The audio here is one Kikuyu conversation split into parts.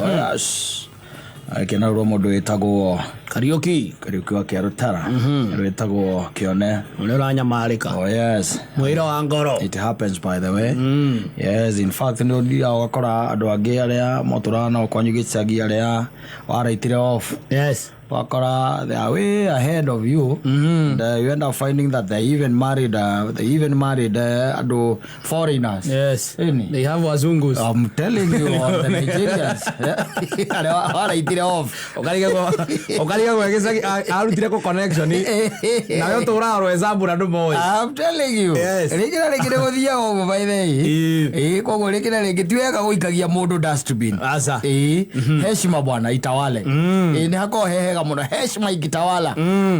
Oh, yes. Agĩkenagĩrwo mũndũ wĩtagwo Kariũki. Kariũki wa Kĩarũtara, wĩtagwo Kĩone. Ũrĩa ũranyamarĩka. Oh yes. Mwĩra wa ngoro. It happens, by the way. Yes, in fact nĩ ũthiaga ũgakora andũ angĩ arĩa motũraga nao kwanyu gĩcagi, arĩa waraitire off, wakora they are way ahead of you, and you end up finding that they even married andũ foreigners. Ĩni. They have wazungus. I'm telling you, all the Nigerians arĩa waraitire off. Ũkarigagwo gĩcagi arutire kũ connection nawe ũtũraga rwezambu na ndũmoĩ. I'm telling you. Rĩngĩ na rĩngĩ nĩ gũthiaga ũguo, by the way. Ĩĩ, koguo rĩngĩ na rĩngĩ ti wega gũikagia mũndũ dustbin. Aca. Ĩĩ, heshima bwana itawale. Ĩĩ, nĩ hakoragwo he hega mũno heshima ingĩtawala.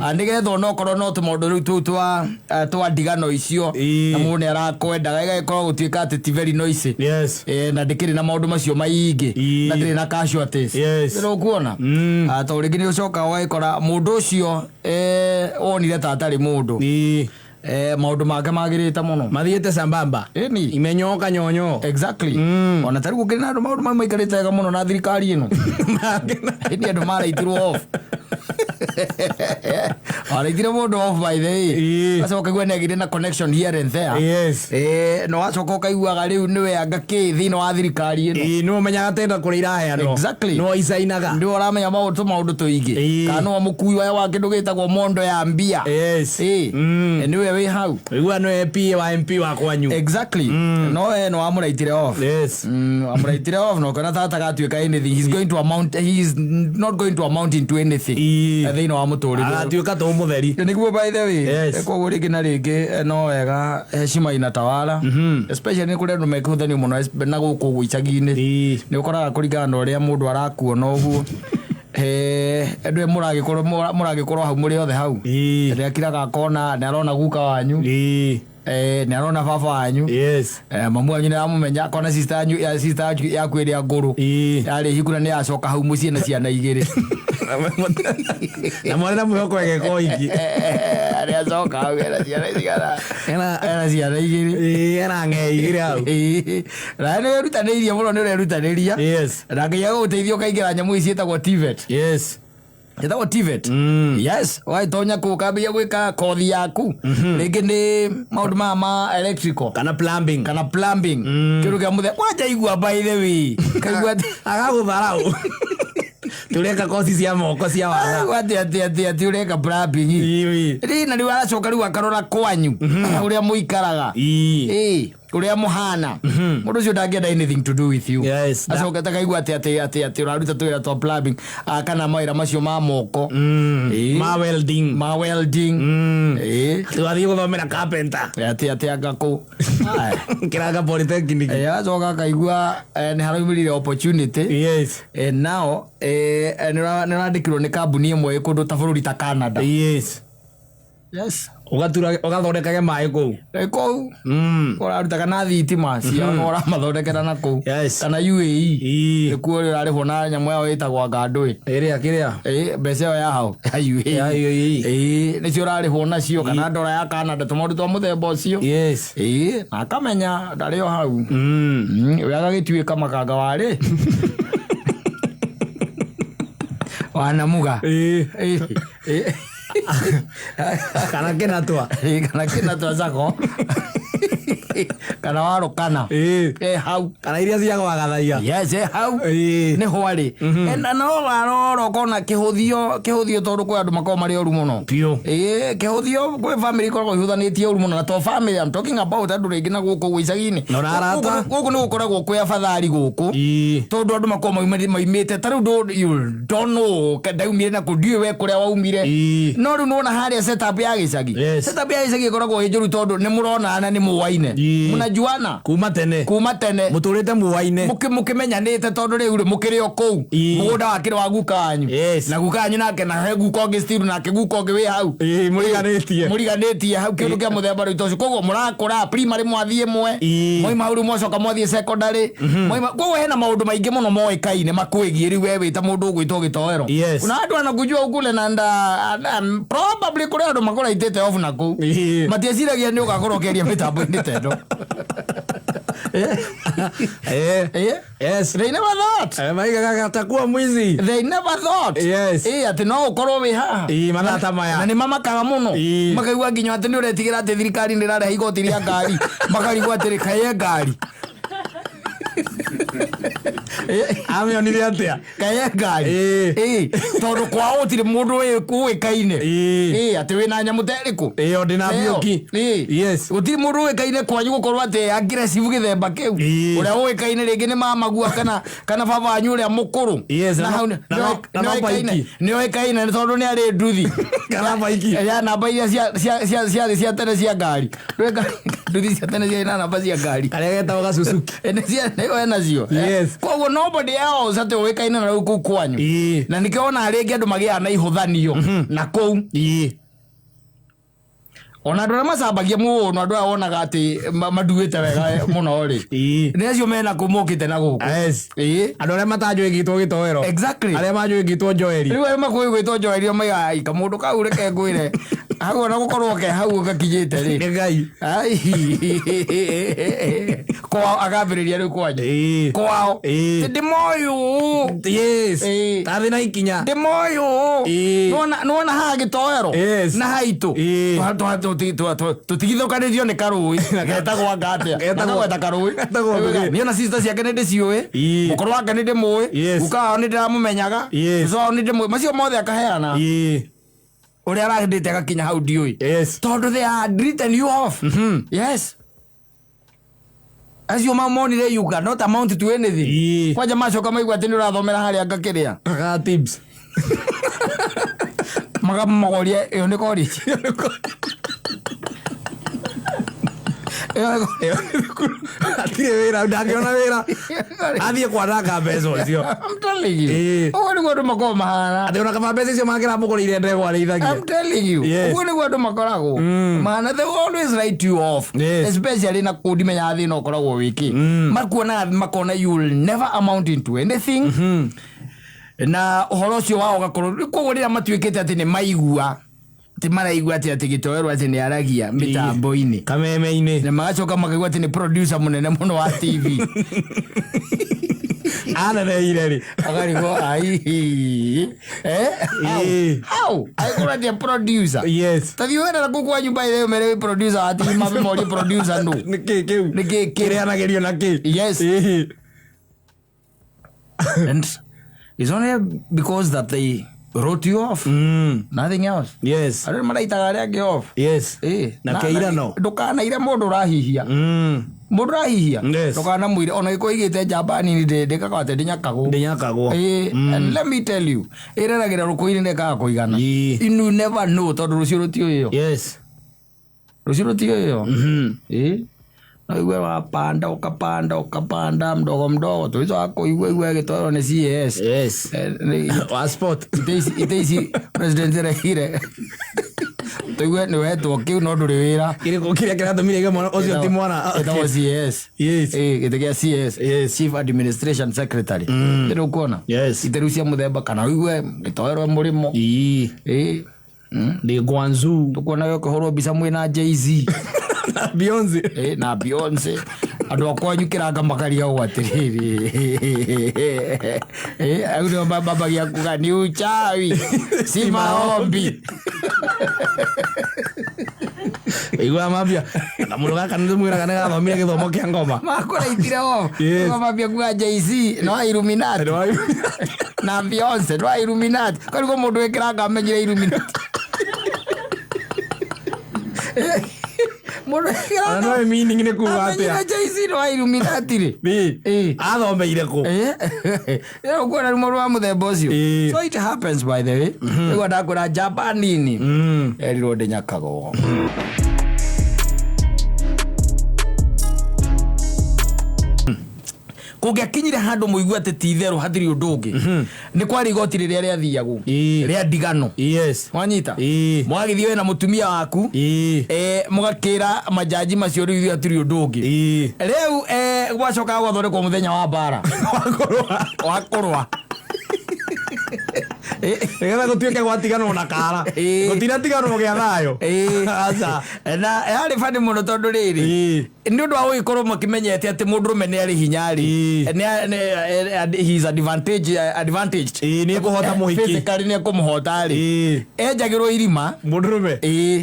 Ah, nĩgetha onokorwo no tũmaũndũ rĩu tũu twa ndigano icio, na mũndũ nĩ arakwendaga, ĩgagĩkorwo gũtuĩka atĩ ti very noisy. Na ndĩkĩrĩ na maũndũ macio maingĩ, na ndĩrĩ na casualties. Nĩ ũkuona? Ah, tondũ rĩngĩ nĩ ũcokaga ũgagĩkora mũndũ ũcio wonire ta atarĩ mũndũ, maũndũ make magĩrĩte mũno. Mathiĩte sambamba. Ĩni. Imenyoka nyonyo. Exactly. Ona tarĩu gũkĩrĩ na andũ maũndũ mau maikarĩte wega mũno na thirikari ĩno. Ĩni, andũ maraitirwo off, waraitire mũndũ off, by the way, acoka ũkaigua nĩ agĩire na connection here and there. Na wacoka ũkaiguaga rĩu nĩwe anga kĩ thĩinĩ wa thirikari ĩno. Ĩĩ, nĩwe ũmenyaga tenda kũrĩa iraheanwo. Nĩwe icainaga. Nĩwe ũramenya tũmaũndũ tũingĩ, kana nĩwe mũkui wa kĩndũ gĩtagwo mondo ya mbia. Ĩĩ. Nĩwe wĩ hau. Igua nĩwe PA wa MP wa kwanyu. Exactly. No we no wamũraitire off. Amũraitire off na ũkona tata gatuĩka anything. He is not going to amount into anything thĩinĩ wa mũtũrĩre. Agatuĩka tũ mũtheri. Nĩguo, by the way. Yes. Koguo rĩngĩ na rĩngĩ no wega heshima inatawala, especially nĩ kũrĩ andũ mekũhũthanio mũno na gũkũ ũguo icagi-inĩ. Nĩ ũkoraga kũringana na ũrĩa mũndũ arakuona ũguo, andũ aya mũragĩkorwo hau mũrĩ othe hau, nĩ akiraga akona nĩ arona guka wanyu, nĩ arona baba wanyu, mamu wanyu nĩ aramũmenya, akona sister yanyu ya sister yaku ĩrĩa ngũrũ yarĩ hiku na nĩ yacoka hau mũciĩ na ciana igĩrĩ. Na mwarĩ na mwĩhoko ĩgeka ũhiki. Arĩa acoka hau ena ciana cigana? Ena ciana igĩrĩ. Ĩĩ, ena ng'ee igĩrĩ hau. Ĩĩ. Na nĩ wĩrutanĩirie mũno, nĩ ũrerutanĩria, na ngai agũgũteithia ũkaingĩra nyamũ ici ciĩtagwo TVET. Ĩtagwo TVET. Yes, ũgagĩtonya kũu ũkambĩrĩria gwĩka kothi yaku, rĩngĩ nĩ maũndũ maya ma electrical kana plumbing. Kana plumbing, kĩndũ kĩa mũthemba kwanja igua, by the way, kaigua atĩ Agagũtharau tũreka kothi cia moko cia watha. Kaigua atĩ ũreka plumbing. Rĩ na rĩu aracoka rĩu akarora kwanyu ũrĩa mũikaraga, ĩĩ, ũrĩa mũhana, mũndũ ũcio ndangĩenda anything to do with you. Acoka takaigua atĩ ũraruta tũwĩra twa plumbing, ah, kana mawĩra macio ma moko. Ĩĩ. Ma welding. Ma welding. Ĩĩ. Tũgathiĩ gũthomera carpenter. Atĩ anga kũ. Kĩranga polytechnic. Agacoka akaigua nĩ haraumĩrire opportunity. Nao nĩ ũrandĩkirwo nĩ kambuni ĩmwe ĩ kũndũ ta bũrũri ta Canada. Ũgatura ũgathondekage maĩ kũu. Kũu ũraruta kana thitima cia ũramathondekera na kũu, kana UAE. Nĩkuo rĩ ũrarĩhwo na nyamũ yao ĩtagwo anga ndũĩ. Ĩrĩa kĩrĩa? Ĩ, mbeca ĩyo ya hau ya UAE. Ya UAE. Ĩ, nĩcio ũrarĩhwo nacio, kana ndora ya Canada, tũmaũndũ twa mũthemba ũcio. Ĩ, na akamenya ndarĩ o hau. We agagĩtuĩka makanga warĩ wanamuga. Ĩĩ. Ĩ, ĩ. Kana kĩnatwa. Ĩ, kana kĩnatwa sako kana warũkana. Ĩ hau. Kana iria cia gwagathaia. Yes, ĩ hau. Nĩ hwarĩ na no warora ũkona kĩhũthio, tondũ kwĩ andũ makoragwo marĩ oru mũno. Biũ. Ĩĩ, kĩhũthio, kwĩ family ikoragwo ihũthanĩtie ũru mũno, na to family I'm talking about, andũ rĩngĩ na gũkũ ũguo icagi-inĩ. Na ũrarata. Gũkũ nĩ gũkoragwo kwĩ abathari gũkũ, tondũ andũ makoragwo maumĩte ta rĩu you don't know ndaumire na kũ, ndiũĩ we kũrĩa waumire. No rĩu nĩwona harĩa setup ya gĩcagi, setup ya gĩcagi ĩkoragwo ĩ njũru, tondũ nĩ mũronana, nĩ mũwaine, mũnajuana. Kuma tene. Kuma tene. Mũtũrĩte muwaine. Mũkĩmenyanĩte, tondũ rĩu rĩ mũkĩrĩ o kũu mũgũnda wakĩrĩ wa guka wanyu, na guka wanyu nake na he guka ũngĩ still, nake guka ũngĩ wĩ hau. Ĩĩ, mũriganĩtie. Mũriganĩtie hau, kĩndũ kĩa mũthemba rĩu ta ũcio. Koguo mũrakũra primary mwathiĩ ĩmwe, mwaima hau rĩu mwacoka mwathiĩ secondary, mwaima koguo hena maũndũ maingĩ mũno moĩkaine makwĩgiĩ rĩu we wĩ ta mũndũ ũgwĩtwo gĩtoero. Kuna andũ anakujua ukule na nda probably kũrĩ andũ makũraitĩte off na kũu, matieciragia nĩ ũgakorwo ũkĩaria mĩtambo-inĩ ta ĩno. Eh. Eh? Yes. They never thought. Eh, maigaga atakuwa mwizi. They never thought. Yes. Ĩ, atĩ no ũkorwo wĩ haha. Ĩ, mathaa ta maya. Na nĩ mamakaga mũno. Ĩ. Makaigua nginya atĩ nĩ ũretigĩra atĩ thirikari nĩ ĩrarehe igoti rĩa ngari. Makarigwo atĩrĩ kaĩ ngari. Amĩonire atĩa? Kaĩ ngari. Ĩ. Ĩ, tondũ kwao gũtirĩ mũndũ ũĩkaine. Ĩ. Ĩ, atĩ wĩna nyamũ ta ĩrĩkũ? Ĩ, o ndĩna Ĩyo. mbiũki. Ĩ. Yes. Gũtirĩ mũndũ ũĩkaine kwanyu gũkorwo atĩ aggressive gĩthemba kĩu. Ĩ. Ũrĩa ũĩkaine rĩngĩ nĩ mamagua kana baba wanyu ũrĩa mũkũrũ. Yes, Na na no- hau na no- na no baiki. nĩoĩkaine nĩ tondũ nĩ arĩ nduthi. Kana baiki. Ya namba iria cia tene cia ngari. Ndũĩ nduthi cia tene ciarĩ na namba cia ngari. Karĩa getagwo gacucuki. Ĩ, nĩ cia nĩ nacio. Yes. Koguo nobody else atĩ ũĩkaine na rĩu kũu kwanyu. Ĩ. Na nĩkĩo ona rĩngĩ andũ magĩaga na ihũthanio na kũu. Ĩ. Ona andũ arĩa macambagia mũno andũ aya wonaga atĩ manduĩte wega mũno rĩ. Ĩ. Nĩ acio mena kũ mokĩte na gũkũ. Yes. Ĩ. Andũ arĩa matanjũĩ ngĩtwo gĩtoero. Exactly. Arĩa manjũĩ ngĩtwo Joeli. Rĩu arĩa makũĩ gwĩtwo Joeli maigaga "Ai, kamũndũ kau reke ngwĩre hau ona gũkorwo ke hau gakinyĩte rĩ." Nĩ Ngai. Ai. Kwao agambĩrĩria rĩu kwanyu. Ĩ. Kwao. Ĩ. Ndĩmoyũ. Yes. Ĩ. Tathĩ na ikinya. Ndĩmoyũ. Ĩ. Nĩwona haha gĩtoero Yes. na haitũ. Ĩ. Tũtigithũkanĩtio nĩ karũĩ getagwo anga atĩa. Getagwo- Nakagweta karũĩ. Getagwo ndũgĩ. Niĩ ona sister ciake nĩ ndĩciũĩ. Ĩ. Mũkũrũ wake nĩ ndĩmũĩ. Yes. Guka wao nĩ ndĩramũmenyaga. Yes. Cũcũ wao nĩ ndĩmũĩ. Macio mothe akaheana. Ĩ. Ũrĩa arahĩndĩte agakinya hau ndiũĩ. Yes. Tondũ they had written you off. Yes. Acio mamonire you cannot amount to anything. Ĩ. Kwanja macoka maigua atĩ nĩ ũrathomera harĩa ngakĩrĩa. Ga tips. Makamagoria ĩyo nĩ college. Ĩyo Ĩyo nĩ thukuru. Hatirĩ wĩra ndangĩona wĩra. Athiĩ kwananga mbeca ũcio. I'm telling you. Ĩ. Ũguo nĩguo andũ makoragwo mahana. Atĩ ona kaba mbeca icio mangĩramũgũrĩire ndegwa arĩithagia. I'm telling you. Yes. Ũguo nĩguo andũ makoragwo. Mahana they will always write you off. Yes. Especially na kũu ndimenyaga thĩna ũkoragwo wĩkĩ. Makuonaga makona you will never amount into anything. Na ũhoro ũcio wao ũgakorwo koguo rĩrĩa matuĩkĩte atĩ nĩ maigua atĩ maraigua atĩ atĩ gĩtoerwo atĩ nĩ aragia mĩtambo-inĩ Kameme-inĩ. na magacoka makaigua atĩ nĩ producer mũnene mũno wa TV. Aneneire rĩ. Akarigwo ai eh how Ĩ. how aikorwo atĩ producer. Yes. Tathiĩ wena kũu kwa nyũmba ĩrĩa ũmere wĩ producer wa TV mambe morie producer nũ. Nĩ kĩ kĩu? Nĩ kĩ kĩu? Kĩrĩanagĩrio na kĩ? Yes. Ĩ. And it's only because that they wrote you off. Nothing else. Yes. Andũ nĩ maraitaga arĩa angĩ off. Yes. Ĩ. Na kĩirano. Ndũkanaire mũndũ ũrahihia. Mũndũ ũrahihia. Yes. Ndũkanamwĩre ona gĩkũ igĩte njamba nini ndĩkaga atĩ ndĩnyakagwo. Ndĩnyakagwo. Ĩ, and let me tell you, ĩreragĩra rũkũ-inĩ nĩkaga kũigana. Ĩ. You never know tondũ rũciũ rũtiũĩyo. Yes. Rũciũ rũtiũĩyo. Ĩ. No igue wapanda ukapanda ukapanda mdogo mdogo tuizo wako igue igue gĩtoero nĩ CAS. Yes. Eh, Wa sport. ite ici president erehire tuigue nĩ wetwo kĩu no ndũrĩ wĩra. Kĩrĩkũ kĩrĩa kĩratũmire ige mwana ũcio ti mwana. Ĩtagwo CS. Yes. Ĩ, gĩtĩ gĩa CS. Yes. Chief Administration Secretary. Nĩ ũkuona? Yes. Ite rĩu cia mũthemba kana ũigue gĩtoero mũrĩmo. Ĩ. Ĩ. Ndĩ Guangzhou. Tũkuona we ũkĩhũrwo mbica mwĩ na Jay-Z. Na Beyonce. Ĩ, na Beyonce. Andũ a kwanyu kĩranga makarigagwo atĩrĩrĩ. Ĩ, au nĩo mambagia kuga ni uchawi si maombi. Igua mambia. Na mũndũ gaka nĩ ndĩmwĩraga nĩ gathomire gĩthomo kĩa ngoma. Makũraitire off. Yes. Mambia kuga Jay-Z no Illuminati. Na Beyonce no Illuminati. Karigwo mũndũ wĩkĩranga amenyire Illuminati. Mũndũ Ona wĩkĩranga no meaning nĩ kuga amenyire atĩa. Jay-Z no Illuminati rĩ. Ĩ. Ĩ. Athomeire kũ? Ĩyo kuona rĩu mũndũ wa mũthemba ũcio. Ĩ. So it happens by the way. Rĩu ndakwĩra njamba nini. Erirwo ndĩnyakagwo. Kũngĩakinyire handũ mũigue atĩ ti itherũ hatirĩ ũndũ ũngĩ. Nĩ kwarĩ igoti rĩrĩa rĩathiagwo. Ĩ. Rĩa ndigano. Yes. Wanyita? Ĩ. Mwagĩthiĩ we na mũtumia waku. Ĩ. Mũgakĩra majaji macio rĩu ithuĩ hatirĩ ũndũ ũngĩ. Ĩ. Rĩu gwacokaga gwathondekwo mũthenya wa mbara. Wakũrũa. Wa kũrũa. Nĩgetha gũtuĩke gwatiganwo na kara. Gũtinatiganwo gĩa thayũ. Aca. Na yarĩ bani mũno tondũ rĩrĩ, nĩ ũndũ wa gũgĩkorwo makĩmenyete atĩ mũndũrũme nĩ arĩ hinya rĩ, he is advantaged. Ĩĩ, nĩ ekũhota mũhiki. Physically nĩ ekũmũhota rĩ, enjagĩrwo irima. Mũndũrũme.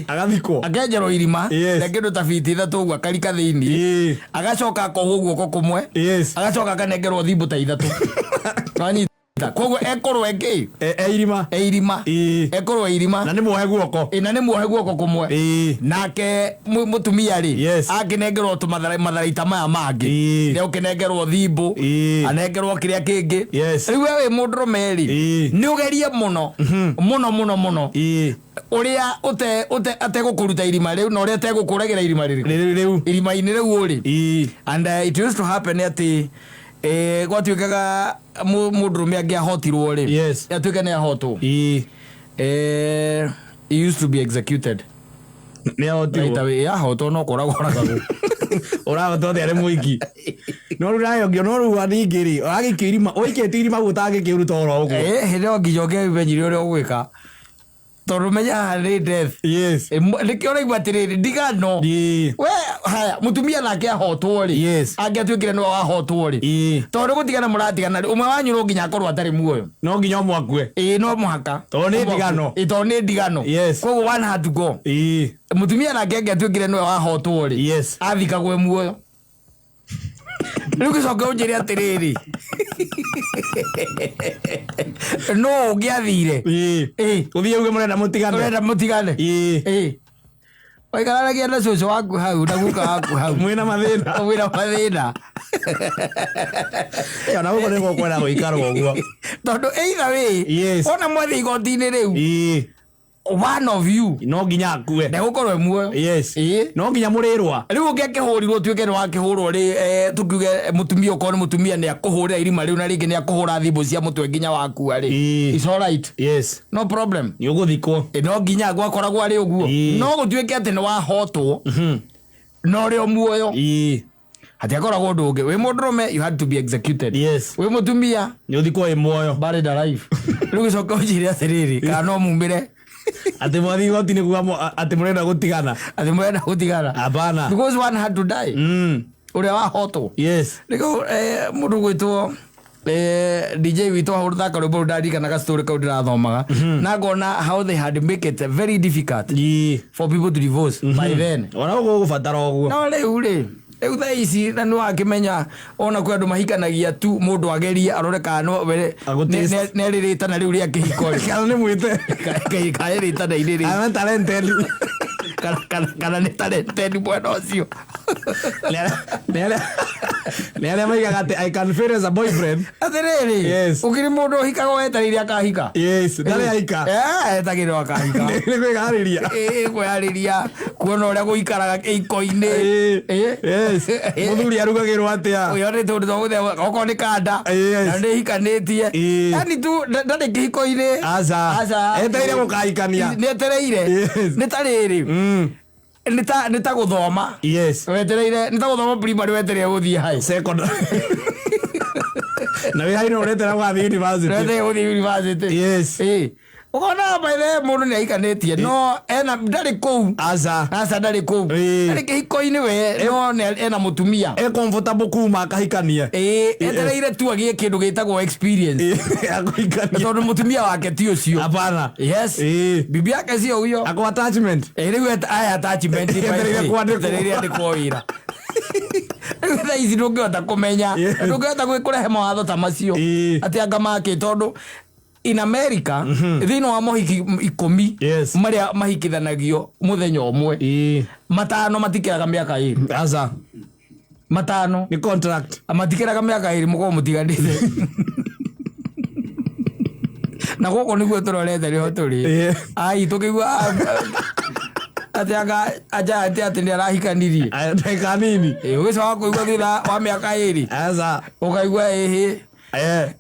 Agathikwo. Akenjerwo irima rĩa kĩndũ ta biti 3 ũguo, akarika thĩinĩ, agacoka akohwo guoko kũmwe, agacoka akanengerwo thimbũ ta 3. Wanyita? Koguo ekorwo ĩngĩ E irima. E irima. Ekorwo e irima. Na nĩ muohe guoko. Ĩ, na nĩ muohe guoko kũmwe. Nake mũtumia rĩ, akĩnengerwo tũmatharaita maya mangĩ, nĩ ũkĩnengerwo thimbũ, anengerwo kĩrĩa kĩngĩ. Rĩu we wĩ mũndũrũme rĩ, nĩ ũgerie mũno mũno mũno mũno ũrĩa ũte ũte ategũkũruta irima rĩu na ũrĩa ategũkũragĩra irima rĩrĩkũ. Rĩu rĩu. Irima-inĩ rĩu ũrĩ. And it used to happen atĩ gwatuĩkaga mũndũrũme angĩahotirwo rĩ, atuĩke nĩ ahotwo, he used to be executed. Nĩ ahotirwo. Right away. Ahotwo no kũragwo oragagwo. Ũrahotwo atĩa arĩ mũiki? No rĩu ndayongio, no rĩu ningĩ rĩ, ũragĩikio irima, ũikĩtie irima ũguo ũtangĩkĩruta oro ũguo. Hĩndĩ ĩyo nginya ũngĩamenyire ũrĩa ũgwĩka, tondũ menya haha nĩ death. Nĩkĩo ũraigua atĩrĩrĩ, ndigano we haya mũtumia nake ahotwo rĩ, angĩatuĩkire nĩwe wahotwo rĩ, tondũ gũtigana mũratigana rĩ, ũmwe wanyu no nginya akorwo atarĩ muoyo. No nginya ũmwe akue. Ĩĩ, no mũhaka. Tondũ nĩ ndigano. Ĩĩ, tondũ nĩ ndigano. Koguo one had to go. Mũtumia nake angĩatuĩkire nĩwe wahotwo rĩ, athikagwo e muoyo. Rĩu gĩcoke ũnjĩre atĩrĩrĩ, no ũngĩathire Ũthiĩ uge mũrenda mũtigane. Ũrenda mũtigane. Waikaranagia na cũcũ waku hau na guka waku hau. Mwĩna mathĩna. Mwĩna mathĩna. Ona gũkũ nĩguo kwenda gũikarwo ũguo. Tondũ either way, ona mwathiĩ igoti-inĩ rĩu, one of you no nginya akue. Ndegũkorwo e muoyo. No nginya mũrĩrwa. Rĩu ũngĩakĩhũrirwo, ũtuĩke nĩ wakĩhũrwo rĩ, tukiuge mũtumia, okorwo nĩ mũtumia nĩ akũhũrĩra irima rĩu na rĩngĩ nĩ akũhũra thimũ cia mũtwe nginya wakua rĩ, it's all right. No problem. Nĩ ũgũthikwo. No nginya gwakoragwo arĩ ũguo. No gũtuĩke atĩ nĩ wahotwo na ũrĩ o muoyo, hatiakoragwo ũndũ ũngĩ. Wĩ mũndũrũme, you had to be executed. Wĩ mũtumia, Nĩ ũthikwo wĩ muoyo. Buried alive. Rĩu gĩcoke ũnjĩre atĩrĩrĩ, kana no mumĩre atĩ mwathiĩ igoti-inĩ kuga atĩ mũrenda gũtigana. Atĩ mũrenda gũtigana. Hapana. Because one had to die. Ũrĩa wahotwo. Nĩkĩo mũndũ gwĩtwo DJ witũ ahũrũthaka rwĩmbo rũu, ndarikana gastory kau ndĩrathomaga na ngona how they had make it very difficult for people to divorce by then. Ona ũguo ũgũbatara ũguo. No rĩu rĩ, rĩu thaa ici na nĩ wakĩmenya ona kwĩ andũ mahikanagia tu mũndũ agerie arore kana no we Agũtaste. nĩ arĩ rĩtana rĩu rĩa kĩhiko rĩ. Kana nĩ mwĩte. Kana rĩtana-inĩ rĩ. Kana talented. Kana nĩ talented mwena ũcio. Nĩ arĩa maigaga atĩ I can fail as a boyfriend. Atĩrĩrĩ, ũkĩrĩ mũndũ ũhikaga wetereire akahika. Ndarĩ ahika. Etagĩrĩrwo akahika. Nĩ kwĩharĩria. Kwĩharĩria kuona ũrĩa gũikaraga kĩhiko-inĩ. Mũthuri arugagĩrwo atĩa. Ũyũ nĩ tũndũ twa gũthema okorwo nĩ kanda. Na nĩ hikanĩtie. Yani tu ndarĩ kĩhiko-inĩ. Aca. Aca. Etereire gũkahikania. Nĩ etereire. Nĩ ta rĩrĩ, nĩ ta gũthoma. Wetereire, nĩ ta gũthoma primary, wetereire gũthiĩ high. Secondary. Na wĩ haino ũretera gũgathiĩ university. Wetereire gũthiĩ university. Ũkona by the way mũndũ nĩ ahikanĩtie no ena ndarĩ kũu. Aca. Aca, ndarĩ kũu. Ndarĩ kĩhiko-inĩ we, no ena mũtumia. E comfortable kuma akahikanie. Etereire tu agĩe kĩndũ gĩtagwo experience. Akũhikania. Tondũ mũtumia wake ti ũcio. Hapana. Bibi yake sio huyo. Ako attachment. Rĩu aya attachment. Etereire kwandĩkwo. Etereire andĩkwo wĩra. Rĩu thaa ici ndũngĩhota kũmenya, ndũngĩhota kũrehe mawatho ta macio atĩ anga makĩ, tondũ in America thĩinĩ wa mohiki 10 marĩa mahikithanagio mũthenya ũmwe, 5 matikĩraga mĩaka 2. Aca. 5. Nĩ contract. Matikĩraga mĩaka 2 mũkorwo mũtiganĩte. Na gũkũ nĩguo tũrorete nĩho tũrĩ. Ai, tũkĩigua atĩ anga anja atĩ nĩ arahikanirie. Aya, ndagĩka nini. Ũgĩcoka kũigua thutha wa mĩaka 2. Aca. Ũkaigua ĩhĩ.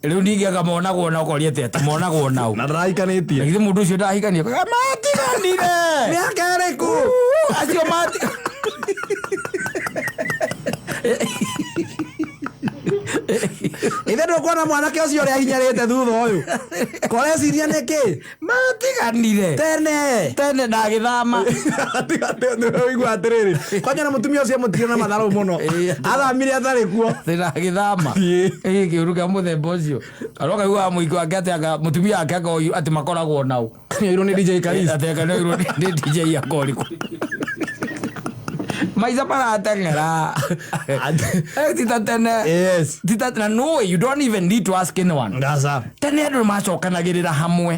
Rĩu ningĩ anga monagwo na ũkoria atĩ atĩ monagwo nao. Na ndarahikanĩtie. Na githĩ mũndũ ũcio ndahikania? Matiganire. Mĩaka ĩrĩkũ? Acio mati. Ithe ndũkuona mwanake ũcio ũrĩa ahinyarĩte thutha ũyũ koreciria nĩkĩ Matiganire tene. Tene na agĩthama. Ũigua atĩrĩrĩ, kwanja na mũtumia ũcio mũtigire na matharũ mũno. Ĩĩ. Athamire atarĩ kuo. Tene agĩthama. Ĩĩ. Ĩ kĩũru kĩa mũthemba ũcio kana ũkaiguaga mũingĩ wake atĩ anga mũtumia wake anga atĩ makoragwo nao. Nĩoirwo nĩ DJ Karis. Atĩ anga nĩoirwo nĩ DJ anga ũrĩkũ. Maica marateng'era. Eh, ti ta tene. Yes. Ti ta na no you don't even need to ask anyone. Ngaca. Tene andũ nĩmacokanagĩrĩra hamwe,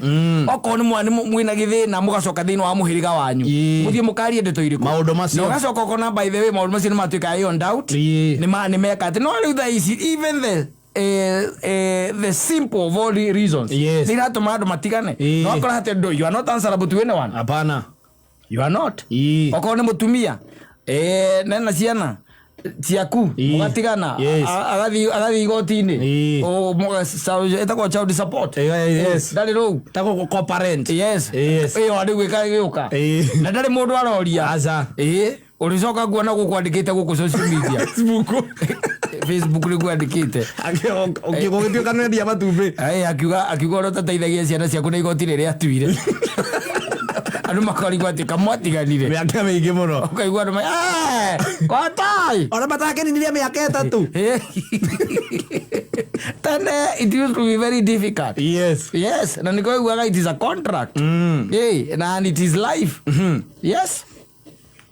okorwo nĩ mwa- nĩ mwĩna gĩthĩna, mũgacoka thĩinĩ wa mũhĩrĩga wanyu. Ĩĩ. Mũthiĩ mũkarie ndeto irĩkũ. Maũndũ macio. Na ũgacoka ũkona, by the way, maũndũ macio nĩ matuĩka ironed out. Ĩĩ. Nĩ meka atĩ no rĩu thaa ici even the simple of all the reasons Yes. nĩ iratũma andũ matigane. Ĩĩ. No akora atĩ ndũ you are not answerable to anyone. Hapana. You are not. Ĩĩ. Okorwo nĩ mũtumia, nena ciana ciaku, Ĩĩ. mũgatigana. Yes. Agathiĩ igoti-inĩ. Ĩĩ. Ĩtagwo child support. Yes. Ndarĩ rũu. Tagwo co-parent. Yes. Yes. Ĩyo rĩu ĩgĩũka. Ĩĩ. Na ndarĩ mũndũ aroria. Aca. Ĩĩ, ũrĩcoka kuona gũkũ andĩkĩte gũkũ social media. Facebook. Facebook nĩguo andĩkĩte. Ũgĩtuĩka nĩendia matumbĩ. Ai, akiuga ũrĩa ũtateithagia ciana ciaku na igoti rĩrĩa atuire, andũ makarigwo atĩ kamwatiganire Mĩaka mĩingĩ mũno. Ũkaigua andũ kotai. Ona matakĩninirie mĩaka 3. Tene it used to be very difficult. Yes. Yes, na nĩkĩo iguaga it is a contract. Ĩĩ, na and it is life. Yes,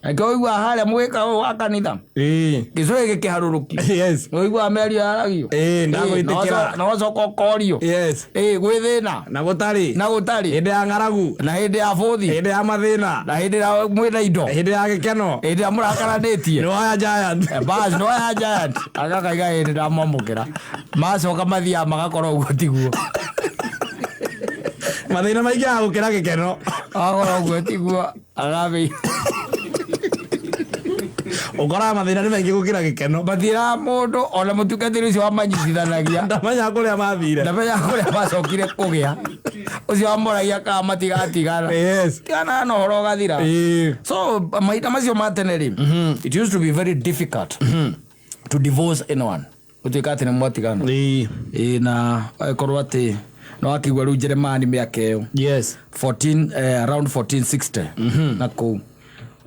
nĩkĩo ũiguaga harĩa mũgĩka ũyũ wa kanitha Ĩĩ. gĩcũhĩ gĩkĩharũrũkio. Yes. Ũiguaga mĩario yaragio. Ĩĩ, ndagwĩtĩkĩra. Na wacoka ũkorio. Yes. Ĩĩ, gwĩ thĩna. Na gũtarĩ. Na gũtarĩ. Hĩndĩ ya ng'aragu. Na hĩndĩ ya bũthi. Hĩndĩ ya mathĩna. Na hĩndĩ ĩrĩa mwĩna indo. Hĩndĩ ya gĩkeno. Hĩndĩ ĩrĩa mũrakaranĩtie. Nĩ woya giant. Eh, bas no ya giant agakaiga hĩndĩ ndamwamũkĩra, macoka mathiaga magakorwo ũguo tiguo. Mathĩna maingĩhaga gũkĩra gĩkeno. Agakorwo ũguo tiguo agambĩ. Ũkoraga mathĩna nĩ maingĩ gũkĩra gĩkeno. Matiraga mũndũ ona mũtungatĩri ũcio wamanyitithanagia. Ndamenya kũrĩa mathire. Ndamenya kũrĩa macokire kũgĩa ũcio wamoragia kana matigatigana. Yes. Tigana na ũhoro ũgathira. Ĩĩ. So mahinda macio ma tene rĩ, it used to be very difficult to divorce anyone, gũtuĩka atĩ nĩ mwatigana. Ĩĩ. Ĩĩ, na agĩkorwo atĩ no akĩigua rĩu Jeremani mĩaka ĩyo Yes. 14 around 1460 na kũu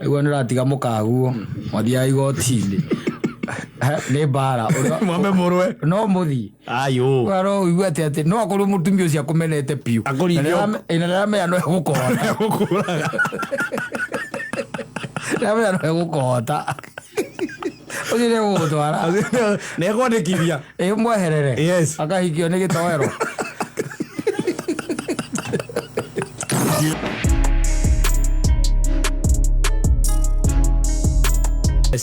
iguo nĩ ũratiga mũkaguo mwathiaga igoti-inĩ. Nĩ mbara. Mwambe mũrwe. No mũthiĩ. Ayo. No ũigue atĩ no akorwo mũtumia ũcio akũmenete biũ. Akũringe. Na nĩaramenya no egũkũhota. Gũkũraga. Nĩaramenya no egũkũhota, ũcio nĩ egũgũtwara. Nĩ ekwandĩkithia. Ĩ mweherere. Yes. Akahikio nĩ gĩtoero.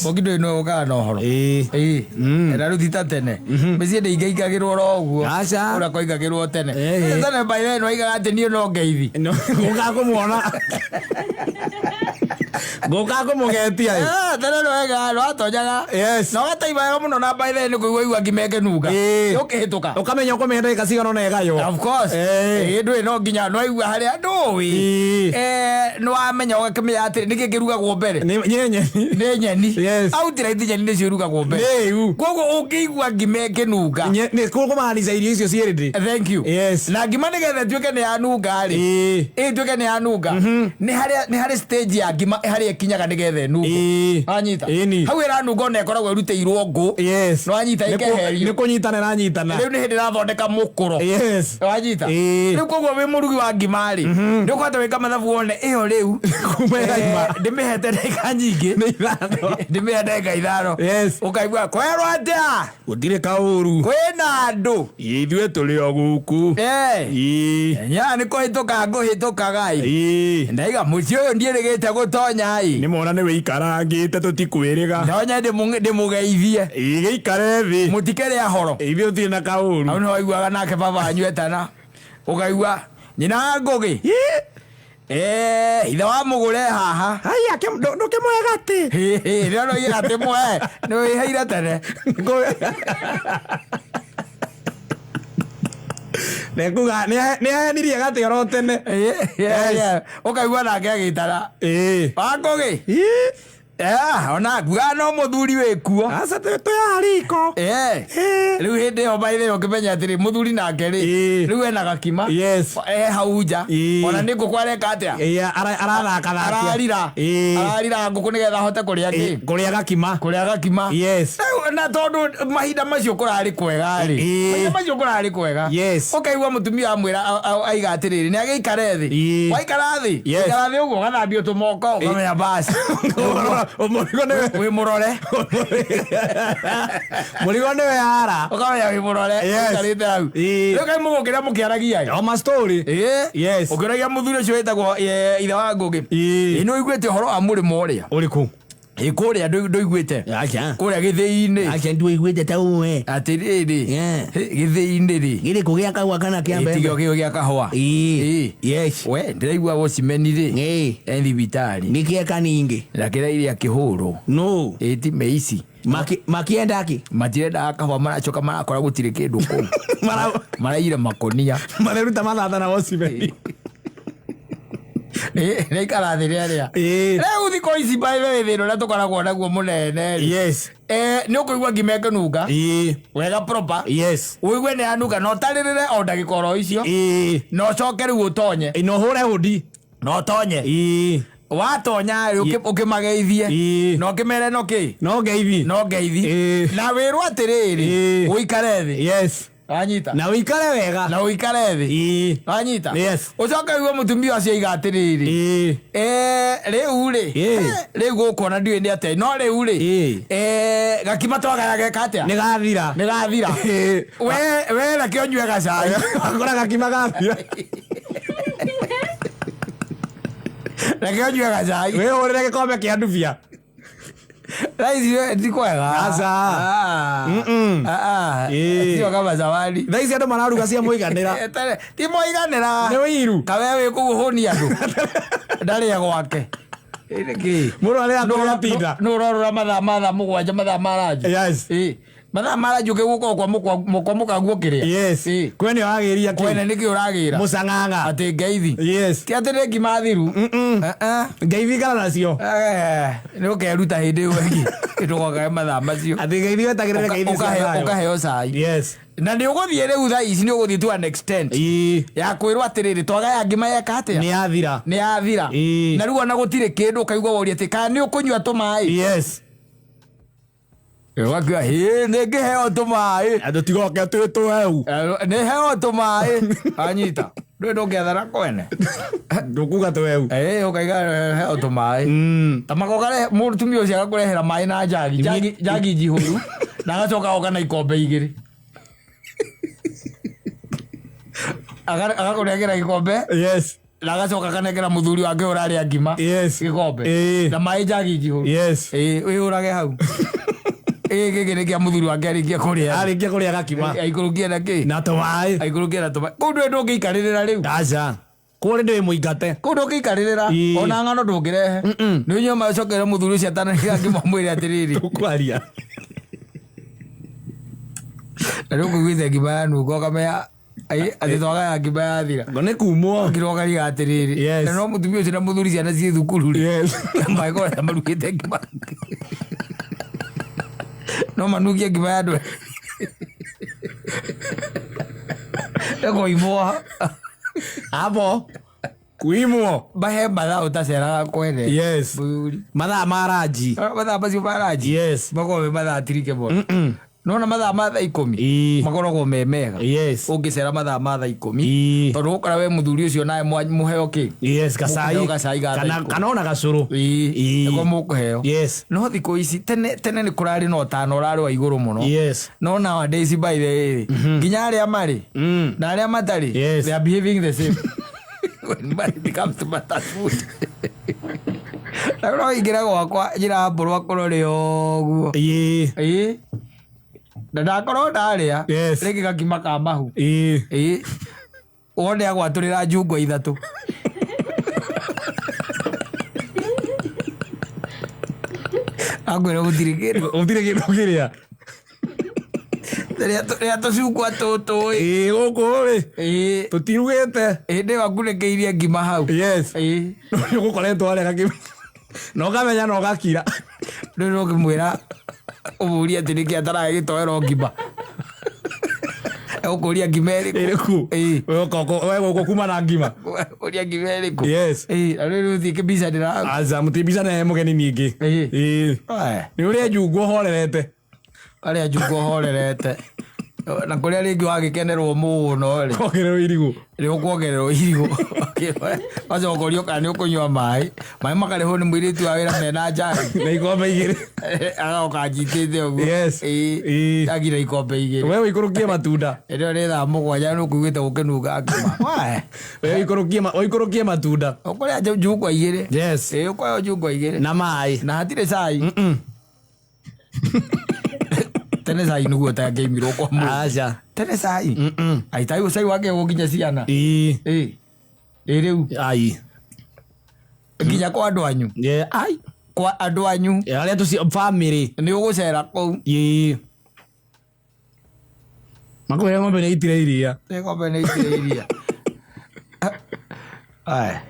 Mũkindo ĩno ũkaga na ũhoro. Ĩĩ. Ĩĩ, na rĩu ti ta tene mĩciĩ ndĩingaingagĩrwo oro ũguo. Aca. Ũrĩa kwaingagĩrwo tene. Ĩĩ. Tene by then waigaga atĩ niĩ no ngeithi. Ngũkaga kũmuona. Ngũkaga kũmũgetia. Ah, tene nĩwaigaga nĩwatonyaga Yes. na ũgataima wega mũno, na by then nĩ kũigua igua ngima ĩkĩnunga. Ĩĩ. Ũkĩhĩtũka. Ũkamenya ũkũmĩhe ndagĩka cigana ũna ĩgaywo. Of course. Ĩĩ. Ĩĩ, ndũĩ no nginya nĩwaigua harĩa ndũĩ. Ĩĩ. Nĩwamenya ũgakĩmenya atĩ nĩkĩ kĩrugagwo mbere. Nĩ nyeni. Nĩ nyeni. Yes. Outright nyeni nĩcio irugagwo mbere. Nĩ Koguo ũngĩigua ngima ĩkĩnunga. Nĩ kũmaanica irio icio ciĩ ready. Thank you. Yes. Na ngima nĩgetha ĩtuĩke nĩ yanunga rĩ, Ĩĩ. ĩ ĩtuĩke nĩ yanunga, nĩ harĩ stage ya ngima harĩa ĩkinyaga nĩgetha ĩnunge. Ĩĩ. Wanyita? Ĩni. Hau ĩranunga ona ĩkoragwo ĩrutĩirwo ngũ. Yes. Nĩwanyita? Ĩkeherio. Nĩ kũnyitana ĩranyitana. Rĩu nĩ hĩndĩ ĩrathondeka mũkũro. Yes. Wanyita? Ĩĩ. Rĩu koguo wĩ mũrugi wa ngima rĩ, nĩ ũkũhota gwĩka mathabu wone ĩyo rĩu Kuma ĩraima. ndĩmĩhete ndagĩka nyingĩ. Nĩ 5. Ndĩmĩhe ndagĩka 5. Yes. Ũkaigua kwerwo atĩa. Gũtirĩ kaũru. Kwĩna andũ. Ithuĩ tũrĩ o gũkũ. Eh. Ĩĩ. Nya nĩ kũhĩtũka ngũhĩtũkaga ĩ. Ĩĩ. Ndaiga mũciĩ ũyũ ndiĩrĩgĩte gũtonya ĩ. Nĩ mona nĩ wĩikarangĩte tũtikwĩrĩga. Ndonya ndĩmũgeithie. Ĩĩ, gĩikare thĩ. Mũtikĩrĩ ahoro. Ithuĩ tũtirĩ na kaũru. Hau nĩ waiguaga nake baba wanyu etana, ũkaigua nyina wa Ngũgĩ. Eh, ithe wa mũgũre haha. Haya, ndũkĩmũhe gatĩ. Rĩrĩa noige atĩ mũhe nĩ wĩheire tene. Nĩkuga nĩ ahenirie gatĩ oro tene. Ũkaigua nake agĩtana Ĩĩ. wa Ngũgĩ. Ĩĩ. Ona ngugaga no mũthuri wĩkuo. Aca twĩ haha riko. Rĩu hĩndĩ ĩyo by the way ũkĩmenya atĩrĩ mũthuri nake rĩ, rĩu ena gakima. E hau nja. Ona nĩ ngũkũ areka atĩa? Arathaka thakia. Ararira. Ararira ngũkũ nĩgetha ahote kũrĩa kĩ? Kũrĩa gakima. Kũrĩa gakima. Rĩu na tondũ mahinda macio kũrarĩ kwega rĩ. Mahinda macio kũrarĩ kwega. Ũkaigua mũtumia amwĩra aiga atĩrĩrĩ, nĩ agĩikare thĩ. Waikara thĩ? Waikara thĩ ũguo ũgathambio tũmoko ũkamenya basi. Mũrigo nĩwe. Wĩ mũrore. Mũrigo nĩwe ara. Ũkamenya wĩ mũrore. Ũikarĩte hau. Rĩu kaĩ mũgũkĩra mũkĩaragia ĩ? O ma story. Ũkĩũragia mũthuri ũcio wĩtagwo ithe wa Ngũgĩ. Nĩ ũiguĩte ũhoro wa mũrĩmo ũrĩa? Ũrĩkũ? Kũrĩa ndũiguĩte? Aca. Kũrĩa gĩthĩi-inĩ. Aca nduiguĩte ta ũwe. Atĩrĩrĩ. Gĩthĩi-inĩ rĩ. Gĩrĩkũ gĩa kahũa kana kĩa mbembe? Tigio kĩo gĩa kahũa. We ndĩraigua gũcimeni rĩ. E thibitarĩ. Nĩ kĩa kaningĩ. Na kĩraire akĩhũrwo. No. Ti meici. Makienda kĩ? Matirendaga kahũa maracoka marakora gũtirĩ kĩndũ kũu. Maraire makonia. Mareruta mathata na gũcimeni. Nĩ ikara thĩ rĩarĩa. Rĩu thikũ ici by the way thĩna ũrĩa tũkoragwo naguo mũnene rĩ. Nĩ ũkũigua ngima ĩkĩnunga. Wega proper. Ũigue nĩ yanunga na ũtarĩrĩre o ndagĩka oro icio. Na ũcoke rĩu ũtonye. Na ũhũre hũndi. Na ũtonye. Watonya rĩ ũkĩmageithie. Na ũkĩmere no kĩ? No ngeithi. No ngeithi. Na wĩrwo atĩrĩrĩ, ũikare thĩ. Wanyita. Na ũikare wega. Na ũikare thĩ. Wanyita. Ũcoke ũigue mũtumia ũcio aiga atĩrĩrĩ. Rĩu rĩ. Rĩu gũkũ ona ndiũĩ nĩ atĩa. No rĩu rĩ. Gakima twagaya geka atĩa? Nĩ gathira. Nĩ gathira. We reke ũnyue gacai. Wakora gakima gathira. Reke ũnyue gacai. Wĩhũrĩre gĩkombe kĩa ndubia. Thaa ici ti kwega. Aca. Sio kama zawadi. Thaa ici andũ mararuga cia mũiganĩra. Ti mũiganĩra. Nĩ ũiru. Kawe wĩ kũu ũhũni andũ. Ndarĩa gwake. Mũndũ arĩa akũrĩa tinda. Nũ ũrorora mathaa ma thaa mũgwanja mathaa ma ranji. Mathaa ma ranji ũkĩgũka kwa mũkaguo kĩrĩa. Kwene wagĩria kĩ? Kwene nĩkĩ ũragĩra? Mũcang'ang'a. Atĩ ngeithi. Ti atĩ nĩ ngima thiru. Ngeithi ikara nacio. Nĩ ũkeruta hĩndĩ ĩyo ĩngĩ. Ndũgokae mathaa macio. Atĩ ngeithi wetagĩrĩre ngeithi cia thayũ. Ũkaheo cai. Na nĩ ũgũthiĩ rĩu thaa ici nĩ ũgũthiĩ to an extent. Ya kwĩrwo atĩrĩrĩ twagaya ngima yeka atĩa? Nĩ yathira. Nĩ yathira. Na rĩu ona gũtirĩ kĩndũ ũkaigua woria atĩ kana nĩ ũkũnyua tũmaĩ? Ũgakiuga, hĩ, nĩ ngĩheo tũmaĩ. Andũ tigoke twĩ tũheu. Nĩ heo tũmaĩ. Anyita. Ndũĩ ndũngĩathara kwene. Ndũkuga tũheu. Ũkaiga heo tũmaĩ. Ta magoka mũtumia ũcio agakũrehera maĩ na njagi. Njagi njihũru. Na agacoka agoka na ikombe igĩrĩ. Agakũnengera gĩkombe. Na agacoka akanengera mũthuri wake ũrarĩa ngima. Gĩkombe. Na maĩ njagi njihũru. Wĩhũrage hau. Gĩkĩ nĩ kĩa mũthuri wake arĩkia kũrĩa. Arĩkia kũrĩa gakima. Aikũrũkie na kĩ? Na tũmaĩ. Aikũrũkie na tũmaĩ. Kũu ndũĩ ndũngĩikarĩrĩra rĩu. Aca. Kũrĩ ndũĩ mũingate. Kũu ndũngĩikarĩrĩra. Ona ng'ano ndũngĩrehe. Nĩ ũnyue maĩ ũcokere mũthuri ũcio atanarĩa ngima ũmwĩre atĩrĩrĩ. Tũkwaria. Na rĩu ũkũiguĩte ngima yanunga ũkamenya atĩ twagaya ngima yathira. Ngo nĩ kumwo. Ngirwo ũkariga atĩrĩrĩ. Na no mũtumia ũcio na mũthuri ciana ciĩ thukuru rĩ. Mangĩkorwo marugĩte ngima. No manukie ngima ya andũ. Ĩkũimwo. Hapo. Kuimwo. Mahe mathaa ũtaceraga kwene. Mũthuri. Mathaa ma ranji. Mathaa macio ma ranji. Makoragwo me mathaa tirike mũno. Nona mathaa ma thaa ikũmi. Makoragwo me mega. Ũngĩcera mathaa ma thaa ikũmi. Tondũ ũgũkora we mũthuri ũcio nawe mũheo kĩ? Gacai. Mũkũheo gacai ga thaa ikũmi. Kana ona gacũrũ. Nĩko mũkũheo. No thikũ ici tene nĩ kũrarĩ na ũtana ũrarĩ wa igũrũ mũno. No nowadays by the way, nginya arĩa marĩ na arĩa matarĩ, they are behaving the same. When money becomes to matter food. Na no ingĩra gwakwa njĩra mbũrũ akorwo rĩ ũguo. Na ndakorwo ndarĩa, rĩngĩ gakima ka mahu. Wone agwatũrĩra njungwa ithatũ. Akwĩra gũtirĩ kĩndũ. Gũtirĩ kĩndũ ũkĩrĩa. Rĩa tũcungwa tũtũ ĩ. Gũkũ rĩ. Tũtirugĩte. Hĩndĩ ĩyo angunĩkĩirie ngima hau. Nĩ ũgũkoretwo arĩa gakima. Na ũkamenya na ũgakira. Rĩu no ũkĩmwĩra ũmũrie atĩ nĩkĩ ataraya gĩtoero ngima. Egũkũria ngima ĩrĩkũ? Ĩrĩkũ? Ĩĩ. We ũka- we gũkũ kuma na ngima. Ũria ngima ĩrĩkũ? Yes. Ĩĩ, na rĩu rĩu thiĩ kĩmbicanĩra hau. Aca mũtimbica he mũgeni ningĩ. Ĩĩ. Ĩĩ. Aya. Nĩ ũrĩa njungwa ũhorerete. Arĩa njungwa ũhorerete. Na kũrĩa rĩngĩ wagĩkenerwo mũno rĩ. Kongererwo irigũ. Nĩ ũkuongererwo irigũ. Wacoka ũrio kana nĩ ũkũnyua maĩ. Maĩ makarĩhwo nĩ mũirĩtu wa wĩra mena njagi. Na ikombe igĩrĩ. Agoka anyitĩte ũguo. Yes. Ĩĩ. Ĩĩ. Njagi na ikombe igĩrĩ. We ũikũrũkie matunda. Ĩrĩ nĩ thaa 7 nĩ ũkuigĩte gũkĩnunga ngima. Wae. We ũikũrũkie matunda. Ũkũrĩa njungwa igĩrĩ. Yes. Ĩĩ ũkũrĩa njungwa igĩrĩ. Na maĩ. Na hatirĩ cai. Tene cai nĩguo ũtangĩimirwo kwa mũndũ. Aca. Tene cai. Aitai cai wakĩagwo nginya ciana. Ĩĩ. Ĩĩ. Ĩĩ rĩu Ai. nginya kwa andũ anyu. Yeah. Ai. Kwa andũ anyu Arĩa tũci family. nĩ ũgũcera kũu. Ĩĩ. Makwĩra ng'ombe nĩ itire iria. Nĩ ng'ombe nĩ itire iria. Aya.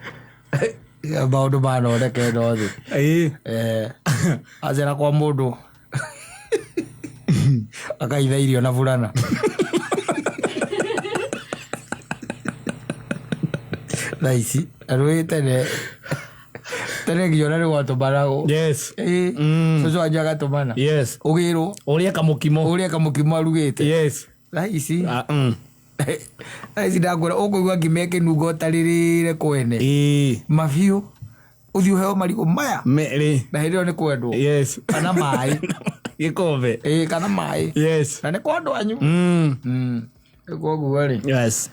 Maũndũ manoneka ĩno thĩ. Ĩĩ. Eh, acera kwa mũndũ akaitha irio na burana. Thaa ici rwĩ tene tene nginya ona nĩ gwatũmanagwo. Yes. Ĩĩ, Mm. cũcũ wanyu agatũmana. Yes. Ũgĩrwo Ũrĩe kamũkimo. ũrĩa kamũkimo arugĩte. Yes. Thaa ici Ah, mm. thaa ici ndakwĩra ũkũigua ngima ĩkĩnunga ũtarĩrĩre kwene. Ĩĩ. Mabiũ ũthiĩ ũheo marigũ maya Merĩ. na hĩndĩ ĩyo nĩ kwendwo. Yes. Kana maĩ. Gĩkombe. Ĩĩ, kana maĩ. Yes. Na nĩ kwa andũ anyu. Mm. Mm. Koguo rĩ Yes.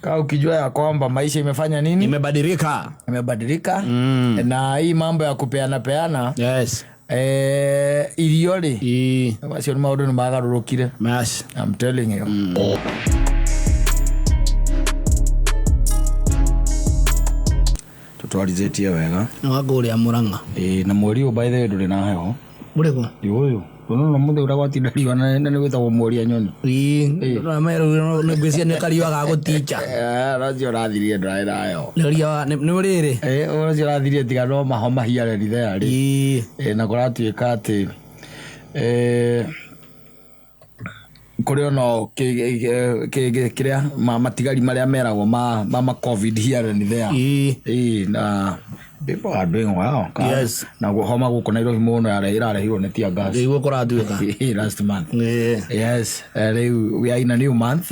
kaa ukijua ya kwamba maisha imefanya nini, Imebadilika. imebadilika. Mm. Na hii mambo ya kupeana peana Yes. irio rĩ Ĩĩ. macio nĩ maũndũ nĩ magarũrũkire. Mas. I'm telling you. Tũtwarithĩtie wega. Nĩwakũrĩa Mũrang'a. Ĩĩ, na mweri ũyũ by the way ndũrĩ na heho. Ũrĩkũ? Ĩ ũyũ ũyũ no mũthĩ ũrĩa gwatinda riũa na nĩ wĩtagwo mweri wa nyoni. Ĩĩ. Nĩ ngwĩciria nĩ kariũa ga gũticha. Ũcio ũrathirie ndũrarĩ na heho. Nĩ riũa nĩ ũrĩrĩ. Ĩĩ, ũcio ũrathirie tiga no mahoma hiareri there rĩ. Ĩĩ. Ĩĩ, na kũratuĩka atĩ kũrĩ ona kĩrĩa matigari marĩa meragwo ma covid here and there. Ĩĩ. Ĩĩ, na people are doing well. Yes. Na homa gũkũ Nairobi mũno ĩrarehirwo nĩ tear gas. Nĩguo kũratuĩka. Ĩĩ, last month. Ĩĩ. Yes, rĩu we are in a new month.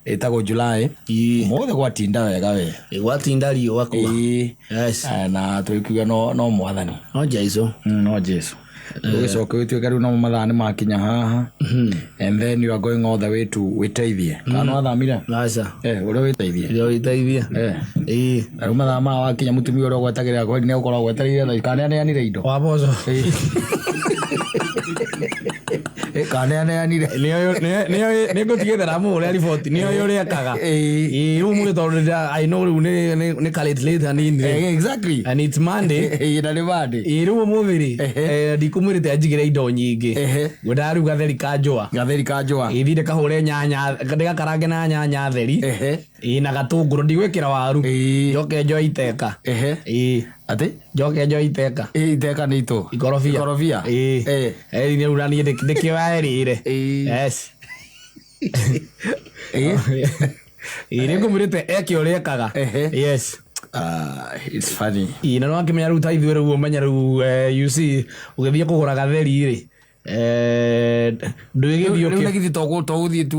Ĩtagwo July. Ĩĩ. Mũthĩ gwatinda wega we. Gwatinda riũa kuo. Ĩĩ. Yes. Na tũkiuga no mwathani. No Jesũ. No Jesu. Ũgĩcoka ũgĩtuĩka rĩu no mathaa nĩ makinya haha. And then you are going all the way to wĩteithie. Kana nĩ wathamire? Aca. Ũrĩa wĩteithie. Ũrĩa wĩteithie. Ĩĩ. Na rĩu mathaa maya wakinya mũtumia ũrĩa ũgwetagĩrĩra kweri nĩ egũkorwo agwetereire thaa ici. Kana nĩaneanire indo? Wa mboco. Kana nĩaneanire? Nĩ ngũtigĩte ndamũhũrĩra riboti nĩoĩ ũrĩa ekaga. Ĩĩ. Ĩĩ, rĩu mũndũ tondũ I know rĩu nĩ ka late late hanini rĩ. Exactly. And it's Monday. Ĩĩ, na nĩ Monday. Ĩĩ, rĩu ũmũthĩ rĩ ndikũmwĩrĩte anjigĩre indo nyingĩ. Ehe. Ngwendaga rĩu gatheri ka njũa. Gatheri ka njũa. Ĩĩ, thiĩ ndĩkahũre nyanya ndĩgakarange na nyanya theri. Ehe. Ĩĩ, na gatũngũrũ ndigwĩkĩra waru. Ĩĩ. Njoke njoe iteka. Ehe. Ĩĩ. Atĩ? Njoke njoe iteka. Ĩĩ, iteka nĩ itũ. Ikorobia. Ikorobia. Ĩĩ. Ĩĩ. Ĩĩ, nĩ rĩu na niĩ ndĩkĩoya ĩrĩre. Ĩĩ. Yes. Ĩĩ. Ĩĩ, nĩ ngũmwĩrĩte eke ũrĩa ekaga. Ehe. Yes. It's funny. Ĩĩ, na nĩwakĩmenya rĩu ta ithuĩ rĩu ũmenye rĩu you see ũgĩthiĩ kũgũra gatheri rĩ ndwĩgĩthiĩ Rĩu na githĩ to gũthiĩ tu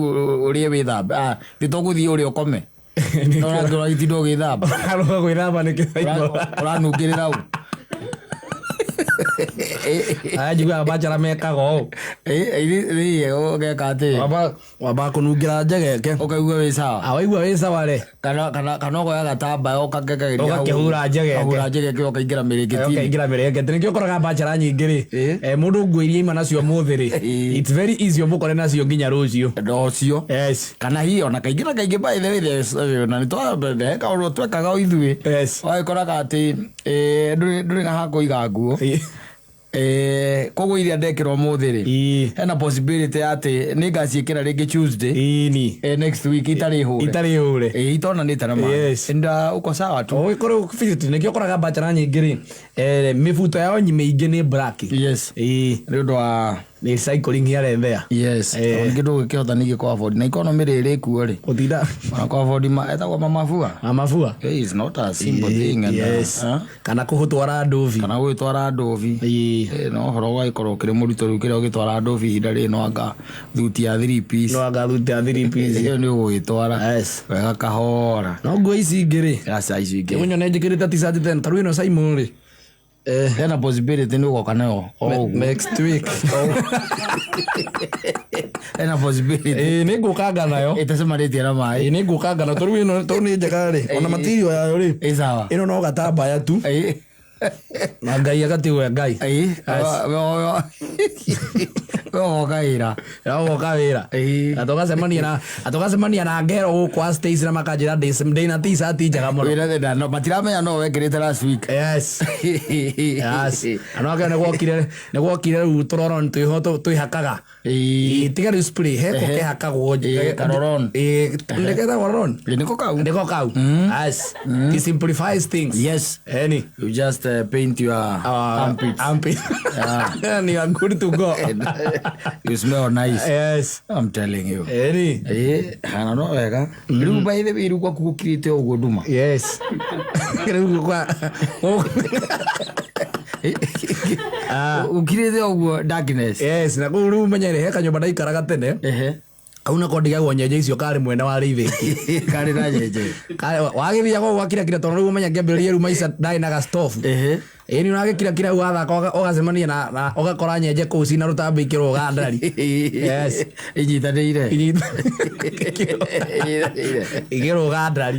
ũrĩe wĩthambe. Ah, ti to gũthiĩ ũrĩe ũkome. No ũratinda ũgĩthamba. ũkaruga gwĩthamba nĩkĩ Ũranungĩrĩra ũ. Aya njiguaga bachara mekaga ũũ. Ĩĩ, ũgeka atĩ. Wamba kũnungĩra njegeke. Ũkaigua wĩ sawa. Ah, waigua wĩ sawa rĩ. Kana ũkoya gatambaya ũkakekagĩria hau. Ũgakĩhura njegeke. Ũkahura njegeke ũkaingĩra mĩrĩngĩti-inĩ. Ũkaingĩra mĩrĩngĩti. Nĩkĩo ũkoraga bachara nyingĩ rĩ. Ĩĩ. Mũndũ nguo iria aima nacio ũmũthĩ rĩ. Ĩĩ. It's very easy ũmũkore nacio nginya rũciũ. Na ũcio. Yes. Kana hihi ona kaingĩ na kaingĩ by the way na nĩ kaũndũ twekaga o ithuĩ. Yes. Wagĩkoraga atĩ ndũrĩ na ha kũiga nguo. Ĩĩ. Koguo iria ndekĩra ũmũthĩ rĩ, hena possibility atĩ nĩ ngaciĩkĩra rĩngĩ Tuesday, next week itarĩ hũre. Itarĩ hũre. Itonanĩte na maĩ. And uko sawa tu. Ũgĩkorwo nĩkĩo ũkoraga bachelor nyingĩ rĩ, mĩbuto yao mĩingĩ nĩ black. Nĩ ũndũ wa Nĩ cycling here and there. Ningĩ ndũgĩkĩhota ningĩ kũ afford na economy rĩrĩ ĩkuo rĩ, Gũtinda ona kũ afford etagwo mamabua. Mamabua. Hey, it's not a simple thing and, Kana kũhũtwara ndovi. Kana gũgĩtwara ndovi. No ũhoro ũgagĩkorwo ũkĩrĩ mũritũ rĩu kĩrĩa ũgĩtwara ndovi ihinda rĩrĩ no anga thuti ya three piece. No anga thuti ya three piece. Ĩyo nĩ ũgũgĩtwara wega kahora. No nguo ici ingĩ rĩ, Aca, icio ingĩ. Ũnyone njĩkĩrĩte t-shirt ten ta rĩu ĩno Simon rĩ. Hena possibility nĩ ũgoka nayo o ũguo. Next week. Hena possibility. Nĩ ngũkanga nayo. Ĩtacemanĩtie na maĩ. Nĩ ngũkanga nayo tondũ ĩno tondũ nĩ njega rĩ. Ona material yayo rĩ. Ĩ sawa. Ĩno no gatambaya tu. Na Ngai agatigwo Ngai. We ũgoka wĩra. Ũgoka wĩra. Na tũgacemania na ngero gũkũ a Stacy na makanjĩra ndĩna t-shirt njega mũno. Wĩra thĩna no matiramenya no wekĩrĩte last week. Yes. Yes. Na no nĩ gwokire rĩu tũroron twĩho twĩhakaga. Tiga rĩu spray heko kehakagwo. Karoron. Nĩgetagwo roron. Nĩko kau. Nĩko kau. Yes. It simplifies things. Yes. Any. You just paint your armpits. Armpit. And you are good to go. You smell nice. Yes. I'm telling you. Any. Hana no wega. Rĩu by the way rĩu gwaku gũkirĩte ũguo nduma. Yes. Rĩu kwa Gũkirĩte ũguo darkness. Yes, na kũu rĩu menyere he kanyũmba ndaikaraga tene. Kau nako ndigagwo nyenje icio karĩ mwena wa rĩithĩki. Karĩ na nyenje. Wagĩthiaga ũguo wakirakira tondũ rĩu ũmenya ngĩambĩrĩria rĩu maica ndarĩ na gastofu. Ĩni ũragĩkirakira rĩu wathaka ũgacemania na ũgakora nyenje kũu cina rũtambĩ ikĩrũga ndari. Yes. Inyitanĩire. Inyitanĩire. Ikĩrũga ndari.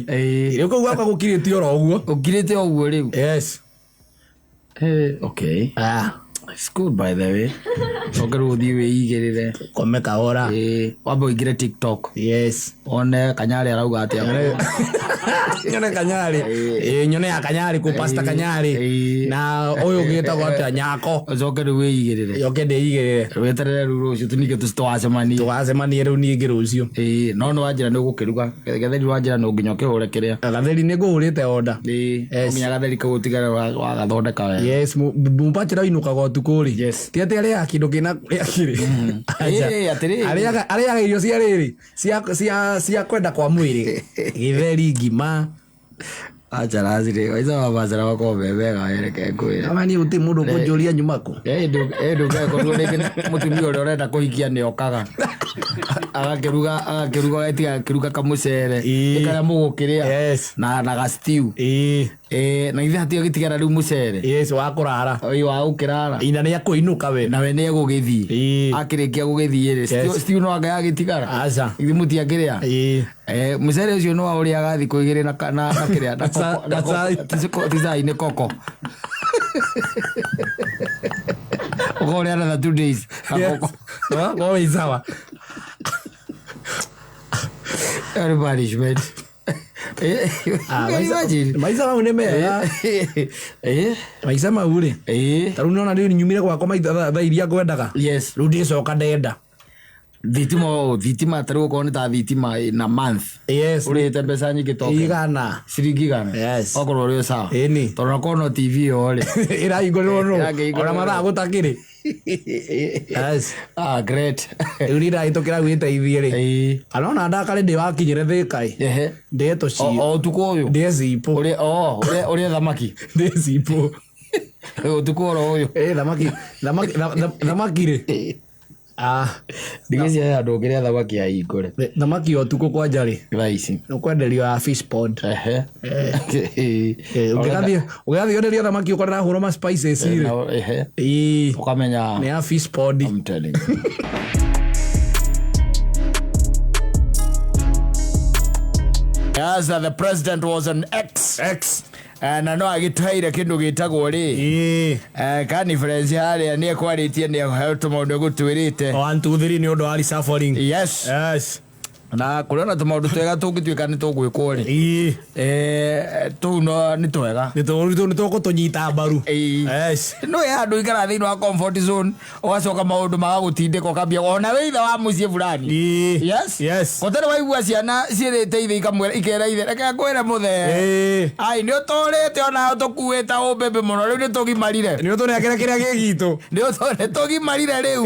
Rĩu kũu gwakwa gũkirĩte oro ũguo. Gũkirĩte ũguo rĩu. Yes. Okay. It's good by the way. Coke rĩu ũthiĩ wĩigĩrĩre. Kome kahora. Wambe ũingĩre TikTok. Yes. One Kanyarĩ arauga atĩa. Nyone Kanyarĩ. Nyone ya Kanyarĩ kũ Pastor Kanyarĩ. Na ũyũ ũgĩtagwo atĩa Nyako. Ũcoke rĩu wĩigĩrĩre. Yoke ndĩigĩrĩre. Weterere rĩu rũciũ tũningĩ tũcitwacemanie. Tũgacemanie rĩu ningĩ rũciũ. No nĩ wanjĩra nĩ ũgũkĩruga. Gatheri wanjĩra no nginya ũkĩhũre kĩrĩa. Gatheri nĩ ngũhũrĩte order. No nginya gatheri kau ũtigare wagathondeka wega. Yes, mũbachĩra ũinũkaga ũtukũ rĩ. Yes. Ti atĩ arĩaga kĩndũ kĩna kũrĩa kĩrĩ. Atĩrĩrĩ. Arĩaga irio cia rĩrĩ, cia kwenda kwa mwĩrĩ. Gĩtheri, ngima. Acha racirĩ, waica wa bachelor makoragwo me mega reke ngwĩre. Ama niĩ gũtirĩ mũndũ ũkũnjũria nyuma kũ. Ndũgekorwo rĩngĩ mũtumia ũrĩa ũrenda kũhikia nĩ okaga. Agakĩruga, agakĩruga, agatiga akĩruga kamũcere. Nĩ karĩa mũgũkĩrĩa. Yes. Na ga stew. Na ithe hatirĩ gĩtigara rĩu mũcere. Yes, wa kũrara. Ĩĩ, wa gũkĩrara. Ina nĩ akũinũka we. Nawe nĩ egũgĩthiĩ. Akĩrĩkia gũgĩthiĩ rĩ, stew no anga yagĩtigara. Aca. Ithuĩ mũtiangĩrĩa. Mũcere ũcio no waũrĩaga thikũ igĩrĩ na na kĩrĩa, na koko, na Na koko, cai. ti cai, nĩ koko. Ũkaũrĩa another 2 days na koko. No, wĩ sawa. Ĩyo nĩ punishment. Can you imagine? Maica mau nĩ mega. Maica mau rĩ. Ta rĩu nĩwona rĩu nyumire gwakwa maitha thaa iria ngwendaga. Yes. Rĩu ndĩcoka ndenda. Thitima o, thitima ta rĩu okorwo nĩ ta thitima na month. Yes. Ũrĩhĩte mbeca nyingĩ token. Igana. Ciringi igana. Yes. Okorwo ũrĩ o sawa. Ĩni. Tondũ okorwo no TV ĩyo rĩ. Ĩrahingũrĩrwo nũ? Ĩrakĩhingũrĩrwo Ona mathaa gũtakĩrĩ. Yes. Great. Rĩu niĩ ndahĩtũkĩra wĩteithie rĩ. Kana ona ndakare ndĩ wakinyĩre Thĩka ĩ. Ndĩe tũci. O ũtukũ ũyũ. Ndĩe cipũ. Ũrĩe, o, ũrĩe, ũrĩe thamaki. Ndĩe cipũ. Ũtukũ oro ũyũ. Thamaki rĩ. Ndigĩcia he andũ ũngĩrĩa thamaki ya hingũre. Thamaki ya ũtukũ kwanja rĩ. Thaa ici. Ũkwenderio ya fish pond. Ũngĩgathiĩ wenderio thamaki ũkore nahũrwo ma spices rĩ. Ũkamenya. Nĩ ya fish pond. I'm telling you. Yes, the president was an ex. Ex. Na no agĩtũheire kĩndũ gĩtagwo rĩ. Conference harĩa nĩ ekwarĩtie nĩ aheo tũmaũndũ egũtwĩrĩte. 1, 2, 3 nĩ ũndũ wa reshuffling. Yes. Yes. Na kũrĩ ona tũmaũndũ twega tũngĩtuĩka nĩ tũgwĩkwo rĩ, tũu no nĩ twega. Nĩ tũgũtũnyita mbaru. Yes. No he handũ ikara thĩinĩ wa comfort zone, ũgacoka maũndũ magagũtindĩka ũkambia ona wĩ ithe wa mũciĩ fulani. Yes. Kotere waigua ciana ciĩrĩte ithe ikamwĩra, ikera ithe, "Reke ngwĩre mũthee, ai nĩ ũtũrĩte ona tũkuĩte ũmbĩmbĩ mũno, rĩu nĩ tũgimarire." Nĩ ũtũnengere kĩrĩa gĩ gitũ. Nĩ tũgimarire rĩu.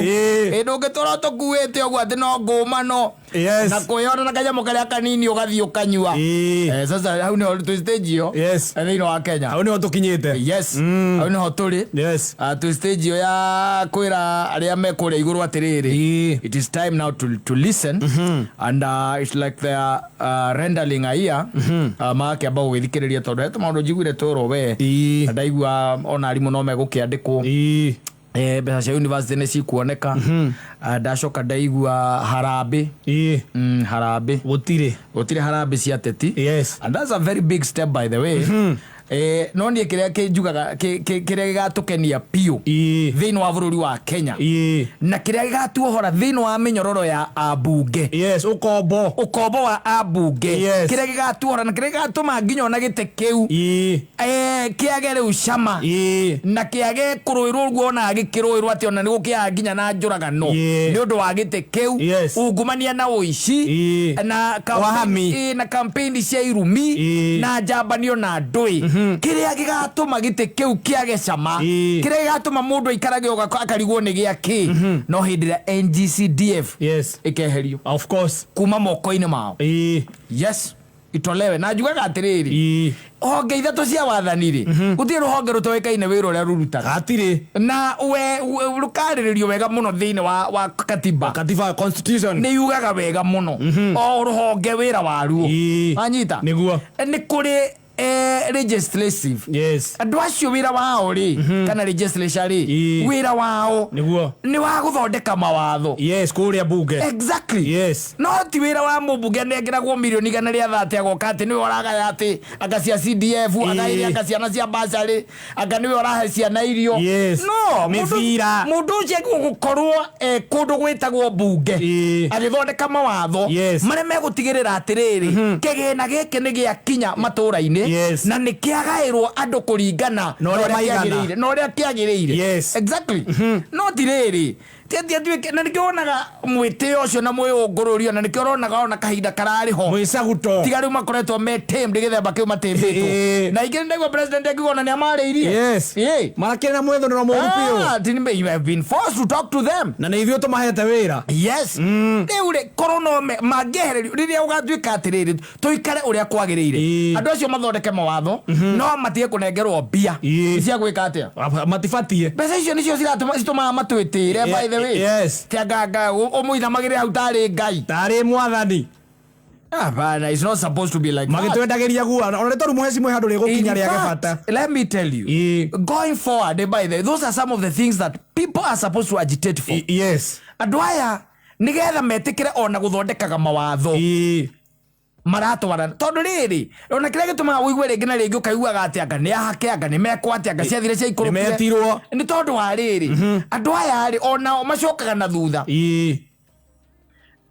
Ĩ ndũngĩtũra tũkuĩte ũguo atĩ no ngũmano na kwĩyona na kanyamũ karĩa kanini ũgathiĩ ũkanyua. Sasa hau nĩho twĩ stage ĩyo. Thĩinĩ wa Kenya. Hau nĩho tũkinyĩte. Yes, hau nĩho tũrĩ. Twĩ stage ĩyo ya kwĩra arĩa me kũrĩa igũrũ atĩrĩrĩ, it is time now to listen, and it's like they are rendering a ear, magakĩamba gũgĩthikĩrĩria, tondũ he tũmaũndũ njiguire twĩrwo we, na ndaigua ona arimũ no megũkĩandĩkwo. Mbeca cia university nĩ cikuoneka. Ndacoka ndaigua harambĩ. Harambĩ. Gũtirĩ. Gũtirĩ harambĩ cia ateti. And that's a very big step, by the way. No niĩ kĩrĩa kĩnjugaga kĩrĩa gĩgatũkenia biũ thĩinĩ wa bũrũri wa Kenya na kĩrĩa gĩgatuohora thĩinĩ wa mĩnyororo ya ambunge, Yes, ũkombo. Ũkombo wa ambunge, kĩrĩa gĩgatuohora na kĩrĩa gĩgatũma nginya ona gĩtĩ kĩu kĩage rĩu cama na kĩage kũrũĩrwo ũguo ona gĩkĩrũĩrwo atĩ ona nĩ gũkĩaga nginya na njũragano nĩ ũndũ wa gĩtĩ kĩu, ungumania na ũici na Wahami. Na campaign cia irumi na njambanio na ndũĩ, kĩrĩa gĩgatũma gĩtĩ kĩu kĩage cama, kĩrĩa gĩgatũma mũndũ aikarage akarigwo nĩ gĩa kĩ, no hĩndĩ ĩrĩa NGCDF ĩkeherio Of course. kuma moko-inĩ mao. Yes, itolewe. Na njugaga atĩrĩrĩ, honge ithatũ cia wathani rĩ, gũtirĩ rũhonge rũtoĩkaine wĩra ũrĩa rũrutaga. Hatirĩ. Na we rũkarĩrĩrio wega mũno thĩinĩ wa katiba. Katiba, constitution. Nĩ yugaga wega mũno o rũhonge wĩra waruo. Wanyita? Nĩguo. Nĩ kũrĩ legislative. Andũ acio wĩra wao rĩ, kana legislature rĩ, wĩra wao nĩ wa gũthondeka mawatho. Yes, kũrĩa bunge. Exactly. No ti wĩra wa mũmbunge anengeragwo mirioni 130 agoka atĩ nĩwe ũragaya atĩ anga cia CDF, agaĩre anga ciana cia bursary, anga nĩwe ũrahe ciana irio. No Mĩbira. Mũndũ ũcio agĩrĩirwo gũkorwo kũndũ gwĩtagwo mbunge agĩthondeka mawatho marĩa megũtigĩrĩra atĩrĩrĩ, kĩgĩna gĩkĩ nĩ gĩakinya matũra-inĩ na nĩ kĩagaĩrwo andũ kũringana Na ũrĩa maigana. Na ũrĩa kĩagĩrĩire. Exactly. No ti rĩrĩ ti atĩ atuĩke, na nĩkĩo wonaga mwĩtĩo ũcio na mwĩũngũrũrio, na nĩkĩo ũronaga ona kahinda kararĩ ho Mwĩcaguto. tiga rĩu makoretwo me tamed gĩthemba kĩu matĩmbĩtwo. Na ingĩ nĩndaigua president akiuga ona nĩ amarĩirie. Marakĩrĩ na mwĩthũnĩro mũru biũ. Ah, you have been forced to talk to them. Na nĩ ithuĩ tũmahete wĩra. Yes. Rĩu rĩ, korwo no mangĩehererio rĩrĩa ũgatuĩka atĩrĩrĩ, tũikare ũrĩa kwagĩrĩire, andũ acio mathondeke mawatho no matige kũnengerwo mbia cia gwĩka atĩa. Matibatiĩ. Mbeca icio nĩcio ciratũma citũmaga matwĩtĩre, by the way. Ti anga ũmũinamagĩrĩre hau tarĩ Ngai. Tarĩ mwathani. Hapana, it's not supposed to be like that. Magĩtwendagĩria guo ona nĩ tondũ mũheci mwĩ handũ rĩgũkinya In rĩage fact, bata. let me tell you, going forward, by the way, those are some of the things that people are supposed to agitate for. Andũ aya nĩgetha metĩkĩre ona gũthondekaga mawatho maratwarana, tondũ rĩrĩ ona kĩrĩa gĩtũmaga ũigue rĩngĩ na rĩngĩ ũkaiguaga atĩ anga nĩ ahake, anga nĩ mekwo atĩ, anga ciathire ciaikũrũkire, Nĩmetirwo. nĩ tondũ wa rĩrĩ, andũ aya rĩ onao macokaga na thutha,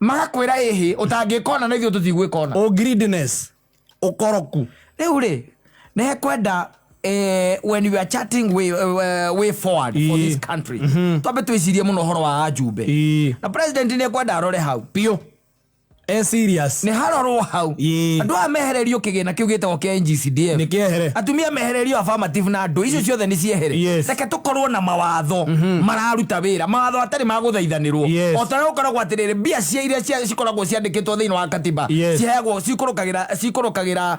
magakwĩra ĩhĩ ũtangĩka ona na ithuĩ tũtigwĩka ona. O greediness, ũkoroku. Rĩu rĩ, nĩ hekwenda when we are chatting way forward for this country, twambe twĩcirie mũno ũhoro wa ajumbe, na president nĩ ekwenda arore hau. Biũ, e serious. Nĩ harorwo hau. Andũ aya mehererio kĩgĩna kĩu gĩtagwo kĩa NGCDF. Nĩ kĩehere. Atumia mehererio affirmative na andũ icio ciothe nĩ ciehere. Reke tũkorwo na mawatho mararuta wĩra, mawatho atarĩ ma gũthaithanĩrwo. O ta ũrĩa gũkoragwo atĩrĩrĩ, mbia cia iria cikoragwo ciandĩkĩtwo thĩinĩ wa katiba ciheagwo cikũrũkagĩra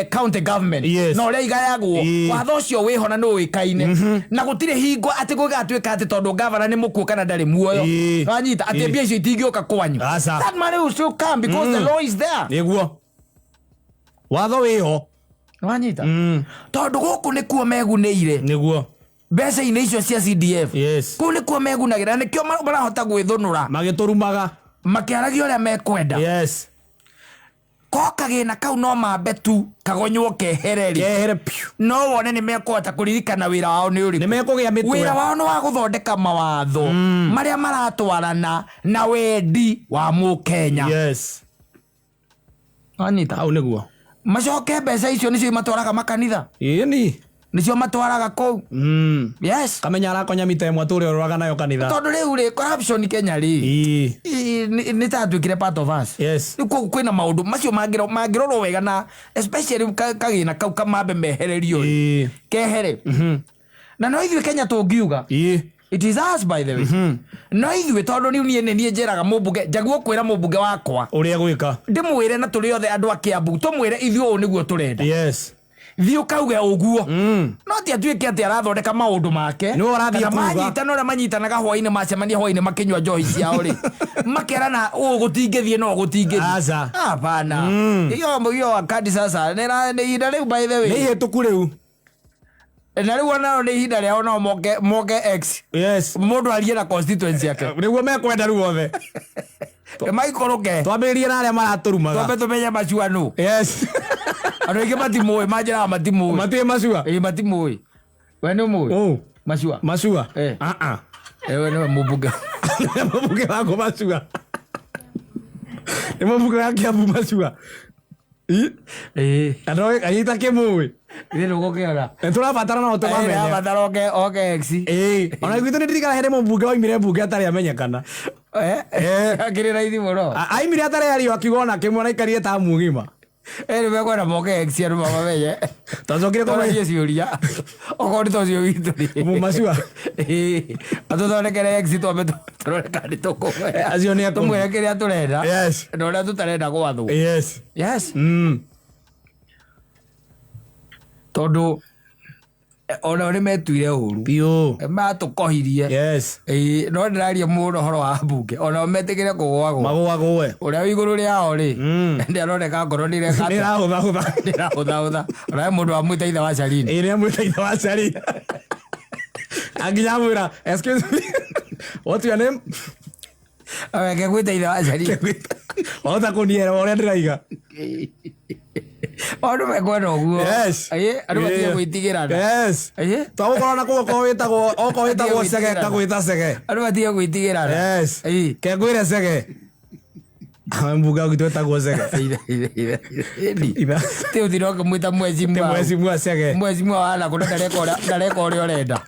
county government na ũrĩa igayagwo, watho ũcio wĩho na nĩ ũĩkaine, na gũtirĩ hingo atĩ gũgatuĩka atĩ tondũ gavana nĩ mũkuũ kana ndarĩ muoyo, wanyita atĩ mbia icio itingĩũka kwanyu. Aca. That money will still come because the law is there. Nĩguo watho wĩho. Wanyita? Tondũ gũkũ nĩkuo megunĩire mbeca-inĩ icio cia CDF. Kũu nĩkuo megunagĩra, na nĩkĩo marahota gwĩthũnũra magĩtũrumaga, makĩaragia ũrĩa mekwenda. Ko kagĩna kau no mambe tu kagonywo kehere rĩ, Kehere piũ. No wone nĩ mekũhota kũririkana wĩra wao nĩ ũrĩkũ. Nĩ mekũgĩa mĩtwe. Wĩra wao nĩ wa gũthondeka mawatho marĩa maratwarana na wendi wa mũkenya. Wanyita? Hau nĩguo. Macoke mbeca icio nĩcio imatwaraga makanitha. Ĩni. Nĩcio matwaraga kũu. Yes. Kamenya arakonya mita ĩmwe tũrĩa ũroraga nayo kanitha. Tondũ rĩu rĩ, corruption Kenya rĩ, Ĩĩ. nĩ ta yatuĩkire part of us. Yes. Rĩu koguo kwĩna maũndũ macio mangĩrorwo wega na especially kagĩna kau kamambe mehererio rĩ. Ĩĩ. Kehere. Na no ithuĩ Kenya tũngiuga. Ĩĩ. It is us, by the way. No ithuĩ, tondũ rĩu niĩ nĩ niĩ njĩraga mũmbunge, njaguo kwĩra mũmbunge wakwa. Ũrĩa gwĩka. Ndĩmwĩre na tũrĩ othe andũ a Kiambu tũmwĩre ithuĩ ũũ nĩguo tũrenda. Yes. Thiĩ ũkauge ũguo. No ti atuĩke atĩ arathondeka maũndũ make. Nĩwe ũrathiĩ Kana kuuga. manyitana ũrĩa manyitanaga hwainĩ, macemania hwainĩ makĩnyua njohi ciao rĩ, makerana ũũ gũtingĩthiĩ no gũtingĩthiĩ. Aca. Hapana. Hiyo wakati sasa nĩ ihinda rĩu, by the way. Nĩ ihĩtũku rĩu. Na rĩu onao nĩ ihinda rĩao nao moke x. Yes. Mũndũ arie na constituency yake. Nĩguo mekwenda rĩu othe. Maikũrũke. Twambĩrĩrie na arĩa maratũrumaga. Twambe tũmenye macua nũ. Yes. Andũ aingĩ matimũĩ, manjĩraga matimũĩ. Matirĩ macua. Ĩĩ, matimũĩ. We nĩ ũmũĩ? Ũ. Macua. Macua. Eh. Ah ah. Ewe nĩwe mũmbunge. Mũmbunge wakwa macua. Nĩ mũmbunge wa Kiambu macua. Ĩĩ. Andũ anyita kĩmũĩ. Ithe nĩgũkĩona. Nĩ tũrabatara no tũmamenye. Abatara oke x. Ĩĩ. Ona gwitũ nĩ ndirikana hĩndĩ mũmbunge waimire mbunge atarĩ amenyekana. Akĩrĩ raithi mũno. Aimire atarĩ ario akiuga ona kĩmwe na aikarire ta mũgima. Nĩ mekwenda moke x andũ mamamenye. Twacokire kũmenya. Tũrarie ciũria. Okorwo nĩ ta ũcio witũ rĩ. Macua. Ĩĩ. Atũthondekere x twambe tũrore kana nĩ tũkũmwĩra. Acio nĩ akũmũ. Tũmwĩre kĩrĩa tũrenda. Yes. Na ũrĩa tũtarenda gwathwo. Yes. Yes. Tondũ onao nĩ metuire ũru. Biũ. Matũkohirie. Yes. Ĩĩ, no ndĩraria mũno ũhoro wa mbunge onao metĩkĩre kũgwagwo. Magũagũe. Ũrĩa wĩ igũrũ rĩao rĩ, nĩ aroneka ngoro nĩ ireka Nĩ atĩa? ĩrahũthahũtha. Nĩ ĩrahũthahũtha. Ona he mũndũ wamwĩta ithe wa Charine. Ĩĩ, nĩ amwĩta ithe wa Charine. Anginya amwĩra, "Excuse me. What's your name?" Weke gwĩta ithe wa Charine. Wahota kũnielewa ũrĩa ndĩraiga. Andũ mekwenda ũguo. Yes. Ĩĩ, andũ matige Yeah. gwĩtigĩrana. Yes. Ĩĩ. Twagũkorwo na kũu okorwo wĩtagwo okorwo wĩtagwo Cege gwĩtigĩrana. ngagwĩta Cege. Andũ matige gwĩtigĩrana. Yes. Ĩĩ. Ke ngwĩre Cege. Mbunge gwitũ wĩtagwo Cege. Ithe, ithe, ithe. Ithe. Ti ũthire ũkĩmwĩta mheshimiwa. Mheshimiwa Cege. Mheshimiwa wana kũndũ ndareka ũrĩa ũrenda.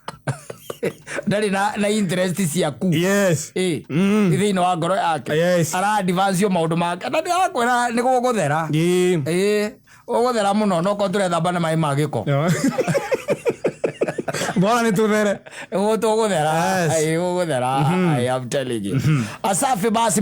Ndarĩ na interest ciaku. Yes. Ĩĩ. Thĩinĩ wa ngoro yake. Yes. Ara advance maũndũ make. Na ndĩrakwĩra nĩ gũgũthera. Ĩĩ. Ĩĩ. Ũgũthera mũno no korwo tũrethamba na maĩ ma gĩko. Bora nĩ tũthere. Tũgũthera. Yes. Ĩĩ, gũgũthera. I am telling you. Asafi basi.